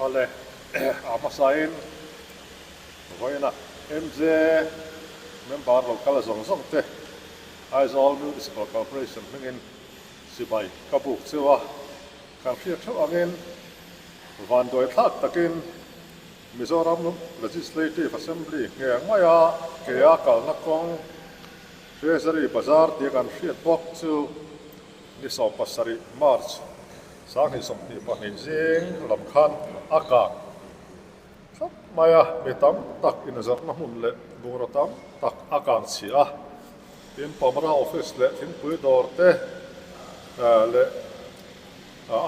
Awle, a hmasain vawiinah MJ member lo kal zawng zawng te Aizawl Municipal Corporation hmingin sipai ka buk cheu a, kan hriat theuh angin vanduai thlak takin Mizoram Legislative Assembly ngheng maia kea kalna kawng Treasury Bazar tia kan hriat bawk chu ni 17 March 2022 zing lam khan a kang thlap mai a, mi tam tak inzarhna hmun leh bungraw tam tak a kang chhia a, tin Pamra Office leh thingpui dawr te leh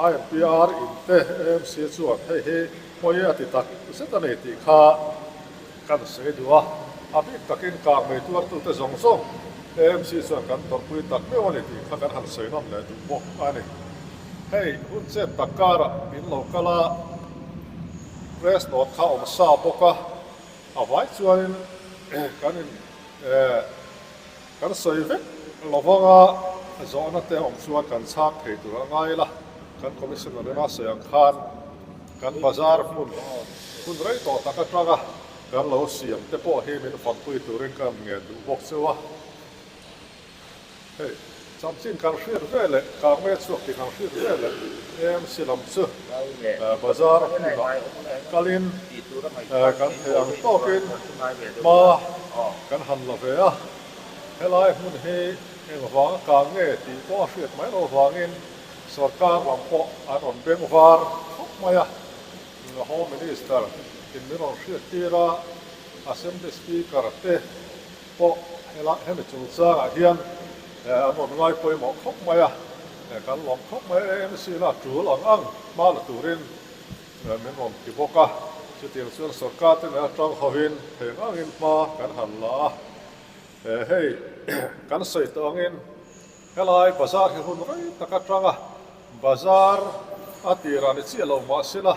IMPR in te AMC chuan hei hi pawi a ti tak zet a ni tih kha kan sawi duh a, a bik takin kang mei tuartute zawng zawng AMC chuan kan tawrhpui tak meuh a ni tih kha kan han sawi nawn leh duh bawk a ni. Hei hun chet tak karah in lo kal a, press note kha awm sa bawk a, a vai chuanin kan in Kan sawi vek lo vanga zawhna te awm chuan kan chhang thei tur a ngai la, kan Commissioner ina sawi ang khan kan bazar hmun hun rei tawh tak atanga kan lo siam te pawh hi min fanpui turin ka ngen duh bawk cheu a. Hei chanchin kan hriat ve leh kangme chhuak tih kan hriat ve leh AMC lam chu bazar hmunah kalin kan thei ang tawkin hma kan han la ve a, helai hmun hi engvanga kang nge tih pawh a hriat mai loh vangin sorkar lam pawh an rawn beng var khawp mai a, Home Minister in min rawn hriat tir a, Assembly Speaker te pawh helai hemi chungchangah hian an rawn ngai pawimawh khawp mai a, kan lawm khawp mai a, AMC la tul ang ang hma la turin min rawn ti bawk a, chutiang chuan sorkar te nen atang hovin thei ang angin hma kan han la a, hei kan sawi tawh angin helai bazar hi hun rei tak atanga bazar a tirah ni chiah lo mahsela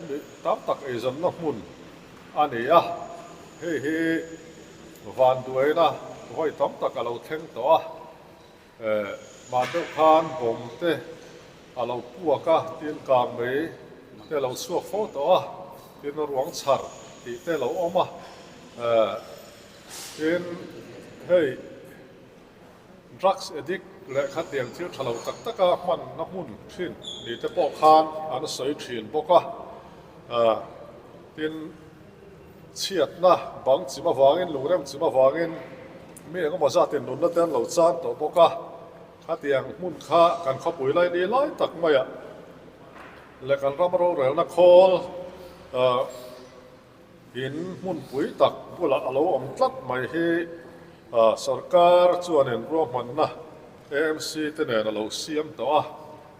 mi tam tak eizawnna hmun a ni a, hei hi vanduaina vawi tam tak a lo thleng tawh a, Mah deuh khan bawm te a lo puak a, tin kang mai te a lo chhuak fo tawh a, tin ruang chhar tih te a lo awm a, tin hei drugs addict leh khatiang thil tha lo tak taka hmanna hmun thin ni te pawh khan an sawi thin bawk a, tin. Chhiatna bang chim avangin, lungrem chim avangin mi engemaw zatin nunna te an lo chan tawh bawk a, khatiang hmun kha kan khawpui lai ni lai tak maiah leh kan ram rorelna khawl in hmunpui tak bulah a lo awm tlat mai hi sorkar chuanin ruahmanna AMC te nen a lo siam tawh a,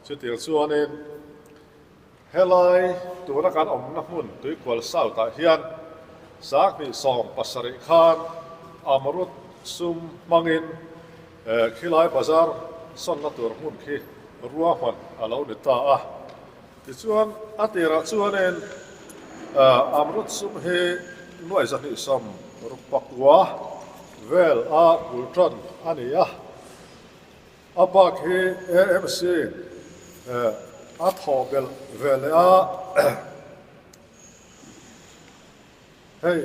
chutiang chuanin Helai tuna kan awmna hmun Tuikual South-ah hian 2017 khan Amrut sum hmangin khilai bazar sawnna tur hmun khi ruahman a lo ni ta a. Tichuan a tirah chuanin Amrut sum hi nuai 260 vel a bul tan a ni a. A bak hi AMC a thawh belh ve leh a, hei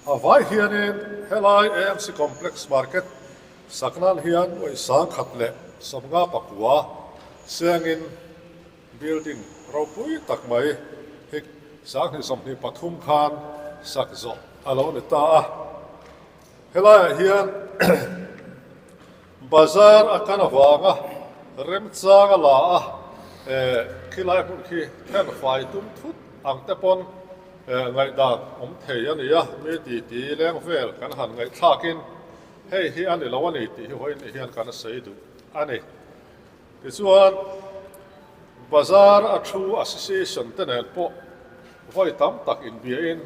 a vai hianin helai AMC Complex Market sak nan hian nuaih 1159 sengin building ropui tak mai hi 2023 khan sak zawh a lo ni ta a. Helaiah hian bazar a kan avanga remchang a la a, khilai hmun khi thenfai tum thut ang te pawn ngaihdan awm thei a ni a, mi titi leng vel kan han ngaihthlakin hei hi a ni lo a ni tih hi vawiin hian kan sawi duh a ni. Tichuan, Bazar a thu Association te nen pawh vawi tam tak inbiain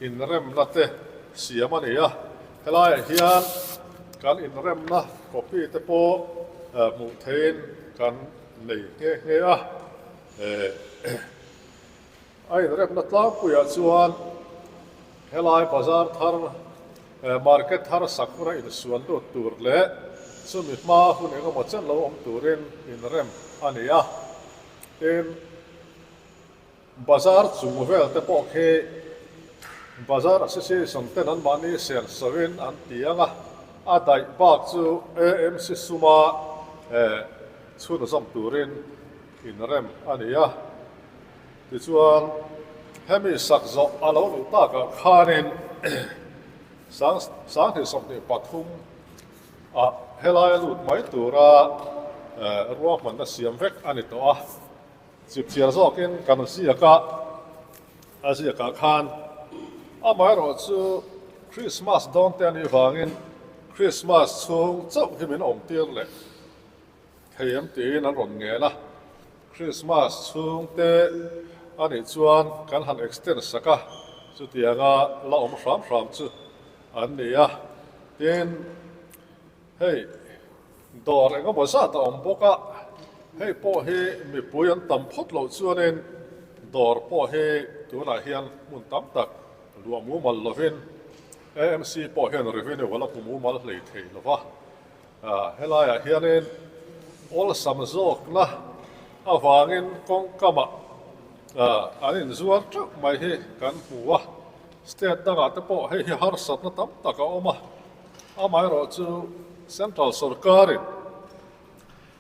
inremna te siam a ni a, helaiah hian kan inremna copy te pawh hmuh theihin kan nei nghe nghe a. A inremna tlangpuiah chuan helai bazar thar, market thar sak huna insuan lut tur leh. chumi hma hun engemaw chen lo awm turin inrem a ni a. Tin, Bazar chung vel te pawh khi Bazar Association ten anmahni sian sawiin an ti ang a, a daih bak chu AMC suma chhunzawm turin inrem a ni a. Tichuan, hemi sak zawh a lo luh takah khanin 2023 ah helaia lut mai tura ruahmanna siam vek a ni tawh a. Chipchiar zawkin kan ziak a, a ziakah khan amaherawh chu Krismas dawn te a nih vangin Krismas chhung chauh hi min awm tir leh thei em tiin an rawn ngen a, Krismas chhung te a nih chuan kan han extend sak a, chutianga la awm hram hram chu an ni a, tin hei. Dawr eng emaw zat a awm bawk a, hei pawh hi mipui an tam phawt loh chuanin dawr pawh hi tunah hian hmun tam tak luah mumal lovin AMC pawh hian revenue a la hmu mumal hlei thei lo va. Helaiah hianin awlsam zawkna avangin kawngkamah an inzuar teuh mai hi kan hmu a, state dangah te pawh hei hi harsatna tam tak a awm a. Amaherawh chu Central sorkarin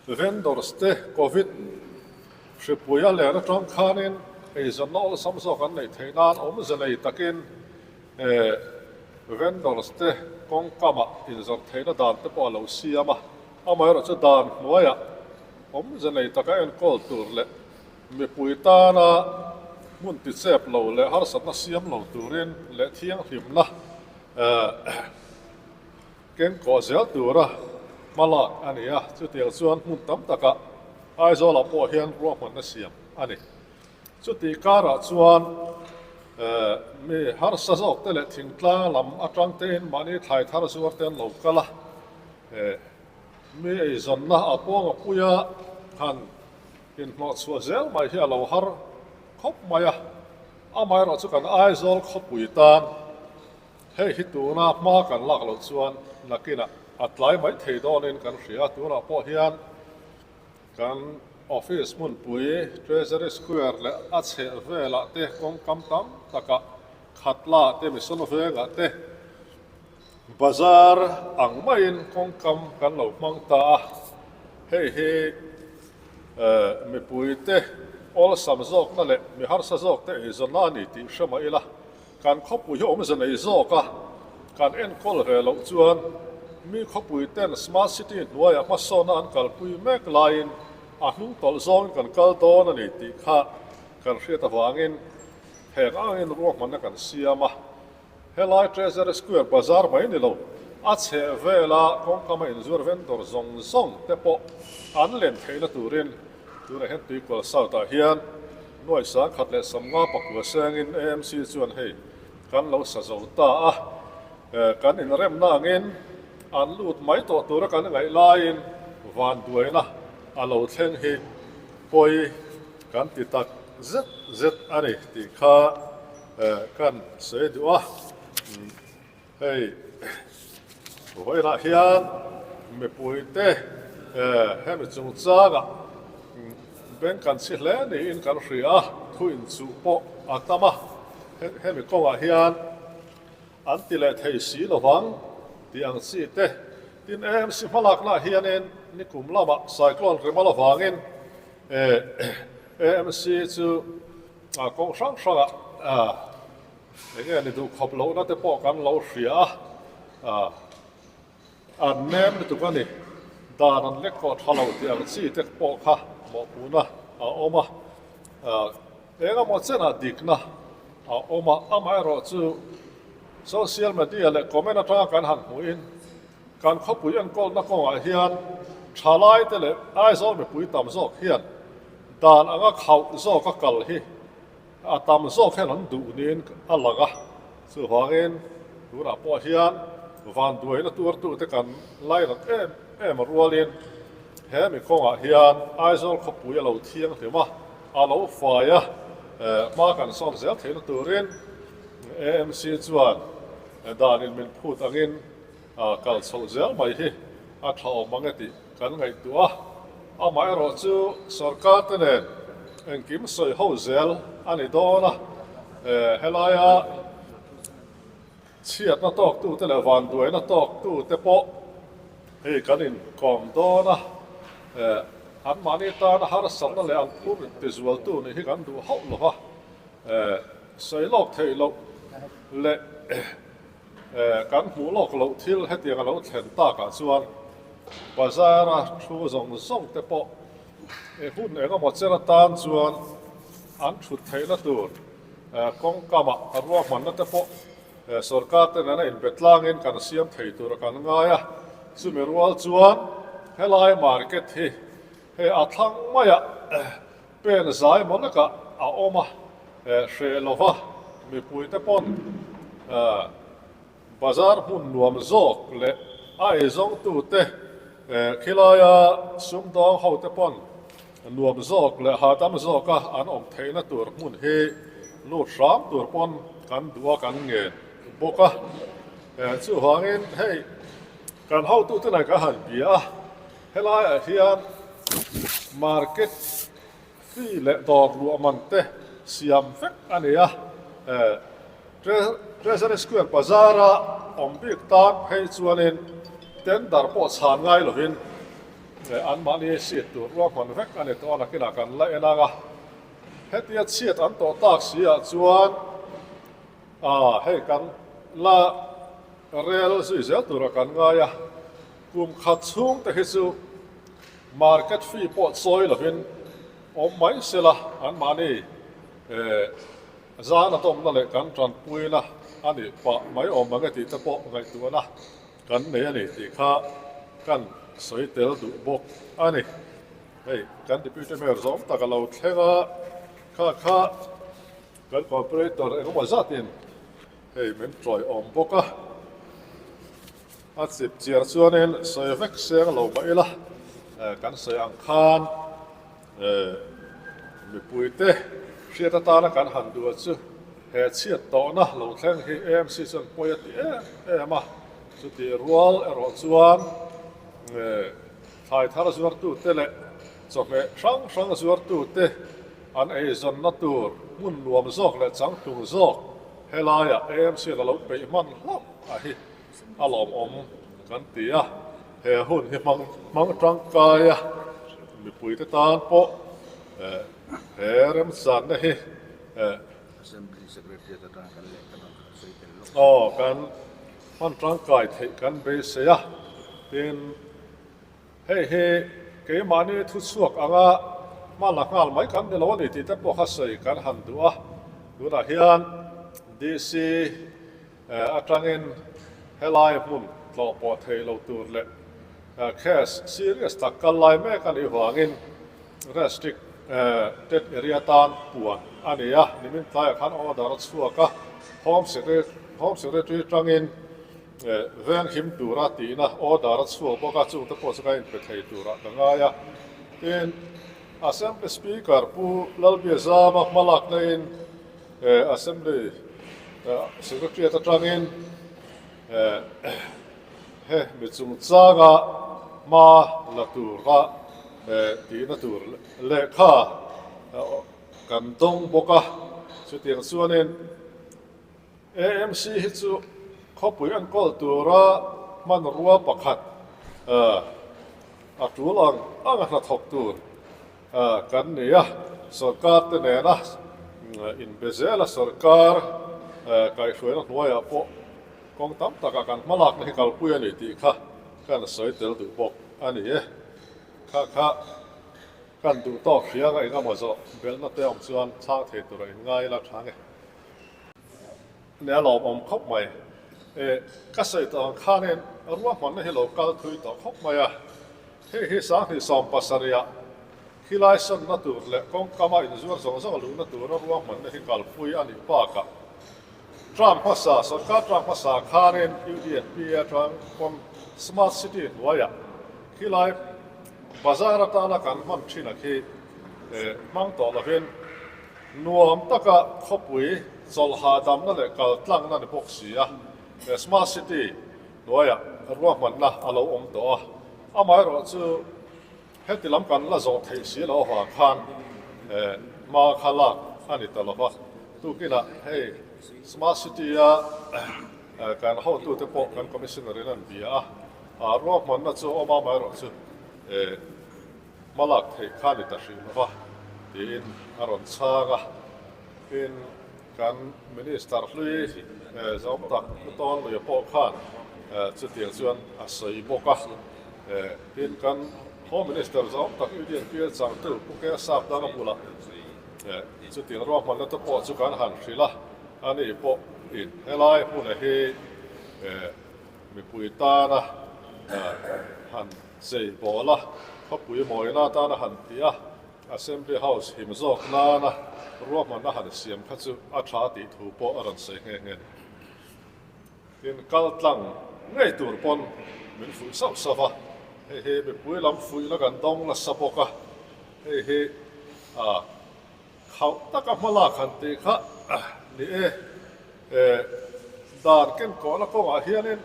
vendors te Covid hripui a len atang khanin eizawnna awlsam zawk an neih theih nan awmze nei takin vendors te kawngkamah inzawrh theihna dan te pawh a lo siam a. Amaherawh chu dan hnuaiah awmze nei taka enkawl tur leh mipui tana hmun tichep lo leh harsatna siam lo turin leh thianghlimna Keng kawh zel tura hma lak a ni a, chutiang chuan hmun tam takah Aizawlah pawh hian ruahmanna siam a ni. Chutih karah chuan mi harsa zawk te leh thingtlang lam atang tein mahni thlai thar zuar te an lo kal a, mi eizawnna a pawng a puia han inhnawhchhuah zel mai hi a lo har khawp mai a. Amaherawh chu kan Aizawl khawpui tan hei hi tuna hma kan lak loh chuan nakinah a tlai mai thei dawnin kan hria. Tunah pawh hian kan office hmunpui Treasury Square leh a chheh velah te kawngkam tam takah Khatla te Mission Vengah te Bazar ang maiin kawngkam kan lo hmang ta a, hei hi mipuite awlsam zawkna leh mi harsa zawkte eizawnna a ni tih hre mah ila, kan khawpui hi awmze nei zawk a, kan enkawl ve loh chuan mi khawpui ten Smart City hnuaiah hmasawnna an kalpui mek laiin a hnung tawlh zawngin kan kal dawn a ni tih kha kan hriat avangin heng angin ruahmanna kan siam a. Helai Treasury Square bazar mai ni lo, a chheh vela kawngkama inzuar vendor zawng zawng te pawh an len theihna turin tunah hian Tuikual South ah hian nuai 1050 sengin AMC chuan hei kan lo sa zo ta a, kan inremna angin an lut mai tawh tura kan ngaih laiin vanduaina a lo thleng hi pawi kan ti tak zet zet a ni tih kha Kan sawi duh a, hei vawiinah hian mipuite hemi chungchangah bank kan chhi hle niin kan hria a, thu inchuh pawh a tam a, hemi kawngah hian an ti leh thei si lovang tih ang chi te. Tin, AMC hmalaknaah hianin nikum lamah cyclone rimal avangin AMC chu Kawng hrang hrangah eng nge ni duh khawp lohna te pawh kan lo hria a, an nem lutuk a ni. Dan an lek kawh tha lo tih ang chi te pawh kha mawhpuhna a awm a, eng emaw chenah dikna a awm a, amaherawh chu social media leh comment atanga kan han hmuhin kan khawpui enkawlna kawngah hian thalaite leh Aizawl mipui tam zawk hian Dan anga khauh zawka kal hi a tam zawk hian an duh niin a lang a, chuvangin tunah pawh hian vanduaina tuartute kan lainat em em rualin he mi kawngah hian Aizawl khawpui a lo thianghlim a, a lo fai a, hma kan sawn zel theihna turin AMC chuan danin min phut angin kal chhoh zel mai hi. a tha awm ang e tih kan ngaihtuah a. Amaherawh chu sorkar te nen engkim sawi ho zel a ni dawn a, helaia chhiatna tawktute leh vanduaina tawktute pawh hei kan inkawm dawn a, anmahni tana harsatna leh an phur tizualtu nih hi kan duh hauh lo va, sawi lawk theih loh leh kan hmuh lawk loh thil hetiang a lo thlen takah chuan bazar-a thu zawng zawng te pawh hun engemaw chen atan chuan an thut theihna tur kawngkamah a ruahmanna te pawh sorkar te nena inbe tlangin kan siam thei tur a kan ngai a, chumi rual chuan helai market hi hei a thlang maiah pen zai maw lekah a awm a, hreh lova mipuite pawn Bazar hmun nuam zawk leh a eizawngtute khilaia sumdawng hote pawn nuam zawk leh hahdam zawka an awm theihna tur hmun hi lut hram tur pawn kan duh a, kan ngen bawk a. Chuvangin hei kan hotute nen kan han bia a, helaiah hian market fee leh dawr luah man te siam vek a ni a. Treasury Square bazar-a awm bik tan phei chuanin tender pawh chhan ngai lovin anmahni seat tur ruahman vek a ni tawh a, nakinah kan la en ang a. Hetia chhiat an tawh tak si ah chuan hei kan la rel zui zel tura kan ngai a, kum khat chhung te hi chu market fee pawh chawi lovin awm mai sela anmahni Zan a tawmna leh kan tanpuina a nih pah mai awm ang e tih te pawh ngaihtuahna kan nei a ni tih kha kan sawi tel duh bawk a ni. Hei kan Deputy Mayor zawng tak a lo thleng a, kha kha kan Corporator engemaw zatin hei min tawiawm bawk a, a chip chiar chuanin sawi vek seng lo mah ila kan sawi ang khan Mipuite hriat atana kan han duh chu he chhiat tawhna lo thleng hi AMC chuan pawi a ti em em a, chutih rual erawh chuan thlai thar zuartute leh chawhmeh hrang hrang zuartute an eizawnna tur hmun nuam zawk leh changtlung zawk helaiah AMC a lo peih hman hlauh a hi a lawmawm kan ti a, he hun hi hmang hmang tangkai a, mipuite tan pawh he remchanna hi Assembly Secretary atang kan leh kan rawn sawi tel lawk. Aw kan hman tangkai theih kan beisei a, tin hei hi keimahni thuchhuak anga hma la nghal mai kan ni lo a ni tih te pawh kha sawi kan han duh a, tunah hian DC Atangin helai hmun tlawh pawh thei lo tur leh case serious tak kal lai mek a nih vangin restrict ted area tan puan a ni a, nimin tlaiah khan order a chhuak a, Home Secretary atangin veng him tura tihna order a chhuak bawk a, chungte pawh chu ka inpe thei turah ka ngai a. Tin, Assembly Speaker Pu Lalbiazama hmalakna in Assembly Secretariat atangin he mi chungchanga hma la tura tihna tur lehkha kan dawng bawk a. Chutiang chuanin AMC hi chu khawpui enkawl tura hmanrua pakhat a tul ang anga hnathawk tur Kan ni a, sorkar te nena inbe zel a, sorkar kaihhruaina hnuaiah pawh kawng tam takah kan hmalakna hi kalpui a ni tih kha kan sawi tel duh bawk a ni e. Kha kha kan duh tawk hrianga engemaw zawh belhna te awm chuan chhang thei tura inngai ila tha nge. Nia lawmawm khawp mai. E, ka sawi tawh ang khanin ruahmanna hi lo kal thui tawh khawp mai a. Hei hi 2017 ah khilai sanna tur leh kawngkama inzuar zawng zawng luhna tura ruahmanna hi kalpui a nih bakah term hmasa, sorkar term hmasa khanin UDNP atang pawn Smart City hnuaiah khilai bazar atana kan hman thin a khi hmang tawh lovin Nuam taka khawpui chawlh hahdamna leh kal tlangna ni bawk si a, he Smart City hnuaiah ruahmanna a lo awm tawh a. Amaherawhchu heti lam kan la zawh theih si loh avang khan hma kha lak a ni ta lo va. Tukinah hei Smart City-a kan hotute pawh kan Commissioner in an bia a, ruahmanna chu awm a, amaherawhchu hma lak theih kha a ni ta hrih lo va tiin a rawn chhang a. Tin, kan Minister hlui zawm tak Pu Tawnluia pawh khan chutiang chuan a sawi bawk a. Tin, kan Home Minister zawm tak Union Pial changtu Pu K Sapdanga bulah chutiang ruahmanna te pawh chu kan han hrilh a, ani pawh in helai hmuna hi mipui tana han chei bawl a, khawpui mawina atana han ti a. Assembly House him zawk nana ruahmanna han siam kha chu a tha tih thu pawh a rawn sawi nghe nghe a ni. Tin, kal tlang ngei tur pawn min fuih sauh sauh va, hei hi mipui lam fuihna kan dawng nasa bawk a, hei hi khauh taka hma lak han tih kha ni e, dan kenkawhna kawngah hianin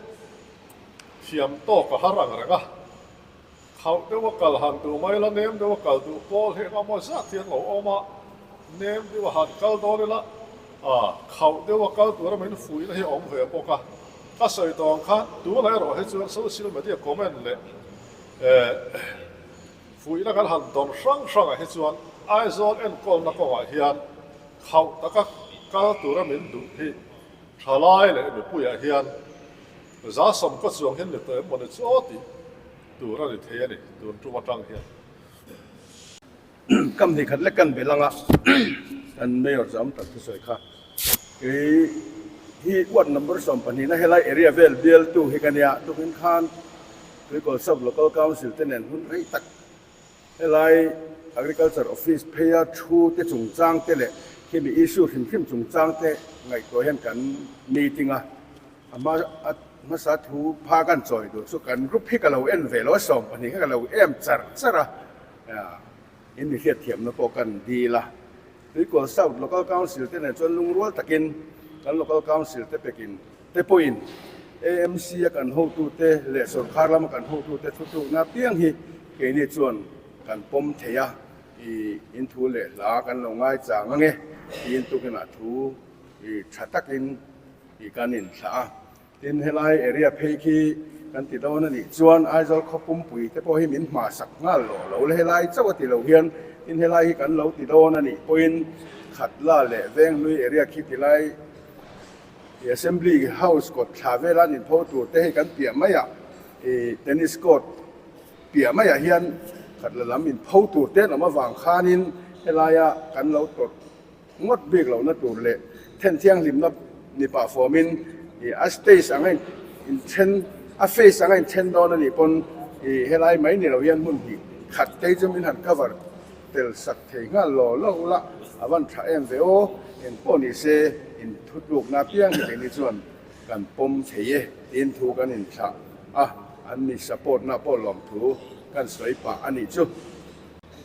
thiam tawk a har ang reng a. Khauh deuh a kal han duh mai la, nem deuh a kal duh pawl hi engemaw zat hi an lo awm a, nem deuh a han kal dawn ila, ah khauh deuh a kal tura min fuihna hi a awm ve bawk a. Ka sawi tawh ang khan tunah erawh hi chuan social media comment leh eh fuihna kan han dawn hrang hrangah hi chuan Aizawl enkawlna kawngah hian khauh taka kal tura min duh hi thalai leh mipuiah hian Zasawm ka chuang hian ni tawh em mawni chu aw tih tur a ni thei a ni tun tum atang hian. Kam hnih khat lek kan belh anga kan Mayor chu am tak thusawi kha kei hi ward number 12 na helai area vel bialtu hi ka nia tukin khan Tuikawl Sub Local Council te nen hun rei tak Helai Agriculture Office pheia thu te chungchang te leh khimi issue hrim hrim chungchang te ngaihtuah hian kan meeting a, a hma a hmasa thu pha kan chawi duh chu kan group hi ka lo en ve lo a, 12 kha ka lo em char char a, in mi hriatthiamna pawh kan dil a. Tuikawl South Local Council te nen chuan lungrual takin kan Local Council te pekin te pawhin AMC a kan hotute leh sorkar lama kan hotute thutlukna apiang hi keini chuan kan pawm thei a, i in thu leh hla kan lo ngaichang ange tiin tukinah thu i tha takin i kan inthlah a. Tin, helai area phei khi kan ti dawn a nih chuan Aizawl khaw pumpui te pawh hi min hmasak nghal lawh lo le, helai chauh a ti lo hian tin helai hi kan lo ti dawn a nih pawhin Khatla leh Venghlui area khi tilai I Assembly House kawt thla vela an inpho tur te hei kan piah maiah i tennis court piah maiah hian khat la lam inpho tur te an awm avang khanin helaia kan lo tawrh ngawt bik lohna tur leh then thianghlimna ni pah fawmin i a stage anga inthen a face anga inthen dawn a nih pawn i helai mai ni lo hian hmun hnih khat te hi chu min han cover Tel sak thei nghal law law ula, a van tha em ve aw, eng pawh ni se in thutlukna apiang hi keini chuan kan pawm thei e tiin thu kan inthlah a, an mi support na pawh lawmthu kan sawi pah a nih chu.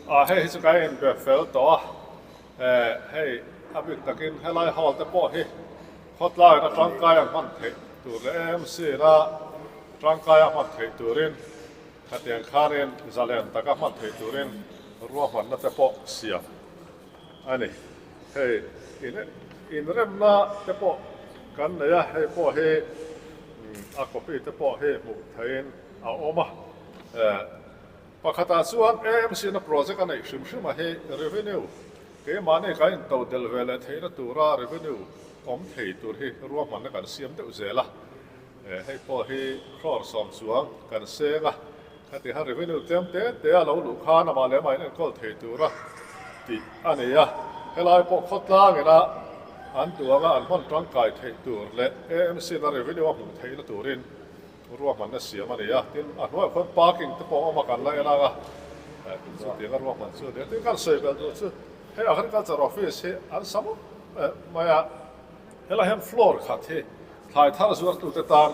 A hei hi chu kan inbe fel tawh a, hei a bik takin helai hall te pawh hi khawtlaiin a tangkai a hman theih tur leh AMC ina tangkai a hman theih turin Khatiang khanin zalen taka hman theih turin ruahmanna te pawh siam a ni. Hei inremna te pawh kan nei a, hei pawh hi a copy te pawh hi hmuh theihin a awm a. Pakhatah chuan AMC na project a neih hrim hrim a hi revenue keimahni kan into del ve leh theihna tura revenue awm thei tur hi ruahmanna kan siam deuh zel a. Hei pawh hi crore sawm chuang kan seng a, khati khan revenue tlem te te a lo luh khan amah leh amah in enkawl thei tura tih a ni a. Helai pawh khawtlang ina an duh anga an hman tangkai theih tur leh AMC na revenue a hmuh theihna turin ruahmanna siam a ni a. Tin, a hnuaiah khuan parking te pawh a awm a, kan la en ang a, chutianga ruahman chu a ni a. Tin, kan sawi belh duh chu hei Agriculture Office hi an sa mawp mai a. Helai hian floor khat hi thlai thar zuartute tan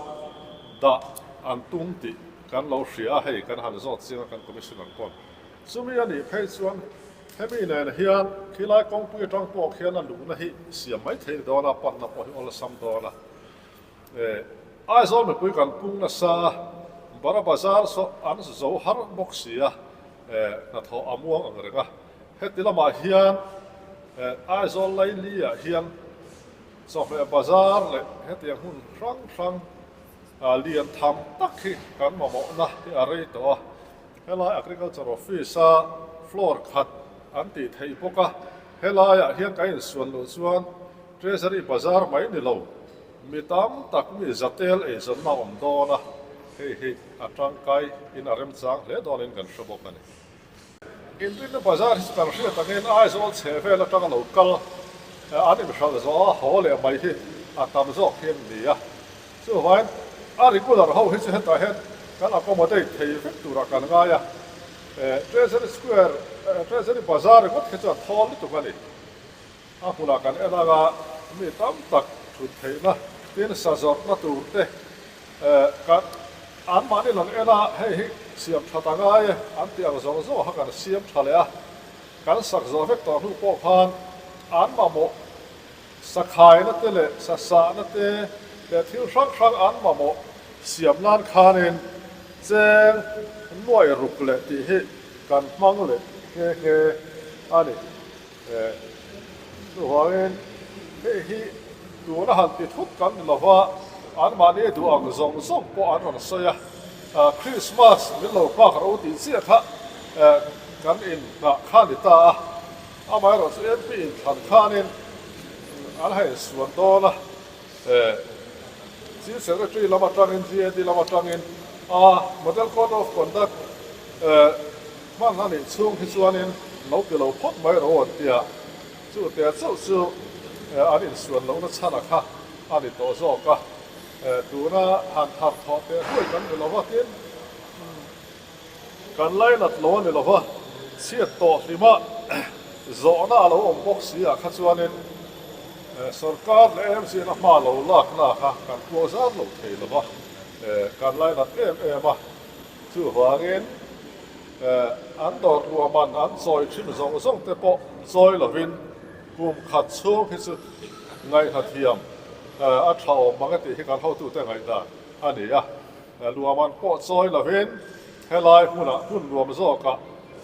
dah an tum tih kan lo hria a, hei kan han zawt chiang a kan Commissioner pawn. Chumi a nih phei chuan hemi nen hian khilai kawngpui atang pawh khian a luhna hi siam mai thei dawn a, panna pawh hi awlsam dawn a. Aizawl mipui kan pung nasa a, Bara Bazar saw an zo har bawk si a, hnathawh a muang ang reng a. Heti lamah hian Aizawl Laili-ah hian chawhmeh bazar leh hetiang hmun hrang hrang lian tham tak hi kan mamawhna hi a rei tawh a. Helai Agriculture Office-a floor khat an tih theih bawk a, helaiah hian kan insuan loh chuan Treasury Bazar mai ni lo, mi tam tak mi zatel eizawnna a awm dawn a, hei hi a tangkai in a remchang hle dawnin kan hre bawk a ni. Inrinna Bazar hi chu kan hriat angin Aizawl chhe vel atanga lo kal an inhralh zawh a, haw leh mai hi a tam zawk hi an ni a. Chuvangin a regular ho hi chu hetah hian kan accommodate thei vek turah kan ngai a, Treasury Square, Treasury Bazar ringawt khi chuan thawl lutuk a ni. A hmunah kan en anga mi tam tak thut theihna tin sa zawrhna tur te kan anmahni lang en a, hei hi siam that a ngai e an tih ang zawng zawng kha kan siam tha leh a, kan sak zawh vek tawh hnu pawh khan an mamawh Sakhaina te leh sasahna te leh thil hrang hrang an mamawh siam nan khanin cheng nuai ruk leh tih hi kan hmang leh nghe nghe a ni. Chuvangin hei hi tuna han ti thut kan ni lova, anmahni duh ang zawng zawng pawh an rawn sawi a, Krismas min lo nghak ro tih chiah kha kan inngah kha ni ta a. Amaherawh chu MP inthlan khanin an ha insuan dawn a, Chief Secretary lam atangin, GAD lam atangin a Model Code of Conduct hman a nih chhung hi chuanin lo ti lo phawt mai rawh an ti a, chu te chauh chu an insuan lohna chhana kha a ni tawh zawk a, tuna han thar thawh teh hluai kan ni lo va tin, Kan lainat lo a ni lo va, chhiat tawh hlima zawhna a lo awm bawk si ah kha chuanin sorkar leh AMC in a hma lo lakna kha kan kual zar lo thei lo va, kan lainat em em a. Chuvangin an dawr luahman an chawi thin zawng zawng te pawh chawi lovin kum khat chhung hi chu ngaihna thiam a tha awm mang e tih hi kan hotute ngaihdan a ni a. Luaman pawh chawi lovin helai hmunah hmun nuam zawkah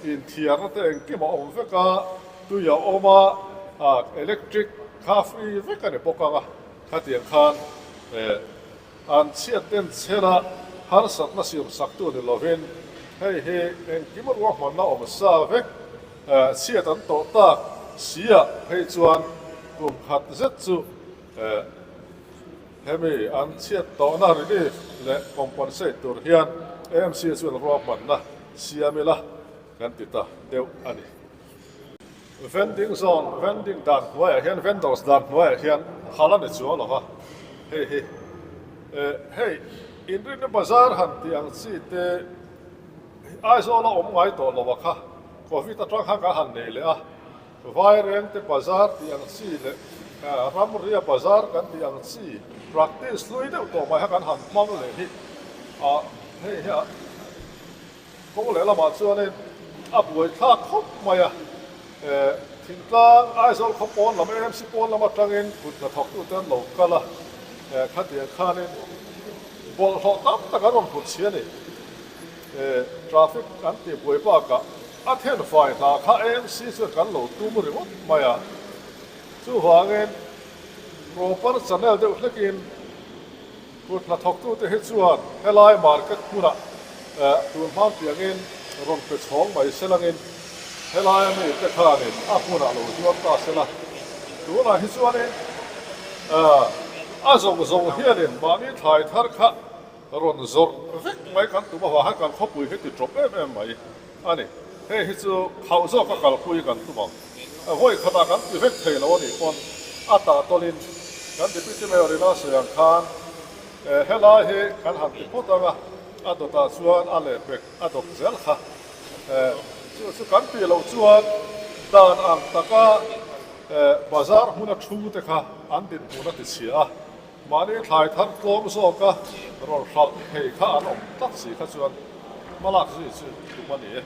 inthiarna te engkim a awm vek a, tui a awm a, electric kha free vek a ni bawk ang a, khatiang khan an chhiat den chhela harsatna siam saktu ni lovin hei hi engkim ruahmanna awm sa vek chhiat an tawh tak siah phei chuan kum khat zet chu Hemi an chhiat tawhna relief leh compensate tur hian AMC chuan ruahmanna siam ila kan ti ta deuh a ni. Vending zone, vending dan hnuaiah hian, vendors dan hnuaiah hian hal a ni chuang lo va, hei hi hei inrinna bazar han tih ang chi te Aizawl a awm ngai tawh lo a kha Covid atang khan kan han nei leh a. Vairengte bazar tih ang chi leh ramria bazar kan tih ang chi practice hlui deuh tawh mai kha kan han hmang leh hi a hei hi a kawng leh lamah chuanin a buai thlak khawp mai a, thingtlang Aizawl khaw pawn lam AMC pawn lam atangin kut hnathawktute an lo kal a, khatiang khanin bawlhhlawh tam tak an rawn hmu chhi a ni, traffic an tih buai bakah. A thenfai hna kha AMC chuan kan lo tum ringawt mai a, chuvangin proper channel deuh hlekin kut hnathawktute hi chuan helai market hmunah tun hman piangin rawn pe chhawng mai se langin helaia mite khanin a hmunah lo zuar ta se la, tunah hi chuanin a zawng zawng hianin mahni thlai thar kha rawn zawrh vek mai kan tum avang hian kan khawpui hi ti tawp em em mai. A ni, hei hi chu khauh zawka kalpui kan tum ang. Vawi khatah kan ti vek thei lo a nih pawn a tah tawlin kan Deputy Mayor in a sawi ang khan helai hi kan han ti phawt ang a, a dawtah chuan a lehpek a dawt zel kha. Chu chu kan tih loh chuan dan ang taka bazar hmuna thu te kha an dinhmun a ti chhia a, Mahni thlai thar tlawm zawka rawn hralh thei kha an awm tlat si kha chuan hmalak zui chu tum a ni e.